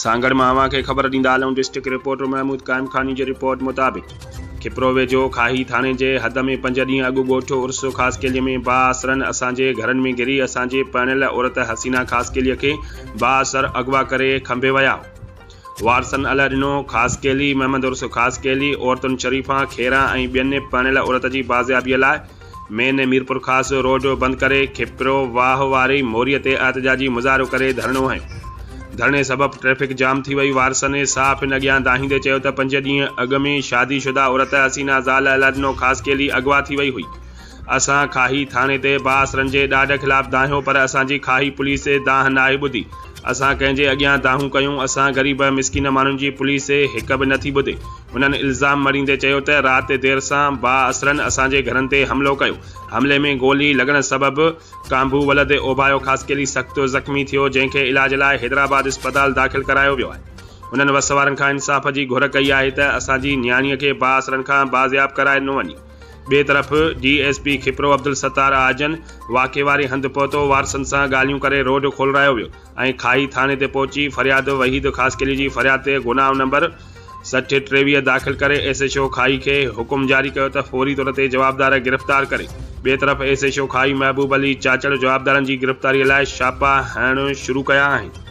سانگهڙ مان اوهان کي خبر ڏيندا هلون ڊسٽرڪٽ رپورٽر محمود قائم خاني جي رپورٽ مطابق کپرو ويجهو کاهي ٿاڻي جي حد ۾ پنج ڏينهن اڳ ڳوٺ عرس خاصخيلي ۾ بااثرن اسان جي گهرن ۾ گهري اسان جي پرڻيل عورت حسينا خاصخيلي کي بااثر اغوا ڪري کنڀي ويا وارثن الهڏنو خاصخيلي، محمد عرس خاصخيلي، عورتن شريفان، خيران ۽ ٻين پرڻيل عورت جي بازيابي لاء مين ميرپورخاص روڊ بند ڪري کپرو واهه واري موري تي احتجاجي مظاهرو ڪري ڌرڻو هنيو. ڌرڻي سبب ٽريفڪ جام ٿي وئي. وارثن صحافين اڳيان دانهيندي چيو ته پنج ڏينهن اڳ ۾ شادي شده عورت حسينا زال الهڏنو خاصخيلي اغوا ٿي وئي هئي. اسان کاهي ٿاڻي تي بااثرن جي ڏاڍ خلاف دانهيو پر اسان جي کاهي پوليس دانهن ناهي ٻڌي. اسان ڪنهن جي اڳيان دانهون ڪيون، اسان غريب مسڪين ماڻهن جي پوليس هڪ به نٿي ٻڌي. هنن الزام مڙهيندي چيو ته رات دير سان بااثرن اسان جي گهرن تي حملو ڪيو، حملي ۾ گولي لڳڻ سبب ڪانڀو ولد اوڀايو خاصخيلي سخت زخمي ٿيو، جنهن کي علاج لاء حيدرآباد اسپتال داخل ڪرايو ويو آهي. هنن وس وارن کان انصاف جي گهر ڪئي آهي ته اسان جي نياڻي کي بااثرن کان بازياب ڪرائي ڏنو وڃي. ٻئي طرف D S P Khipro Abdul Sattar آجن واقعي واري هنڌ پهتو، وارثن سان ڳالهيون ڪري روڊ کولرايو ويو ۽ کاهي ٿاڻي تي پهچي فرياد وحيد خاصخيلي جي فرياد تي گناهه نمبر 60 23 داخل ڪري ايس ايڇ او کاهي کي حڪم جاري ڪيو ته فوري طور تي جوابدار گرفتار ڪري ٻئي طرف ايس ايڇ او کاهي محبوب علي چاچڙ جوابدارن جي گرفتاري لاء ڇاپا هڻڻ شروع ڪيا آهن.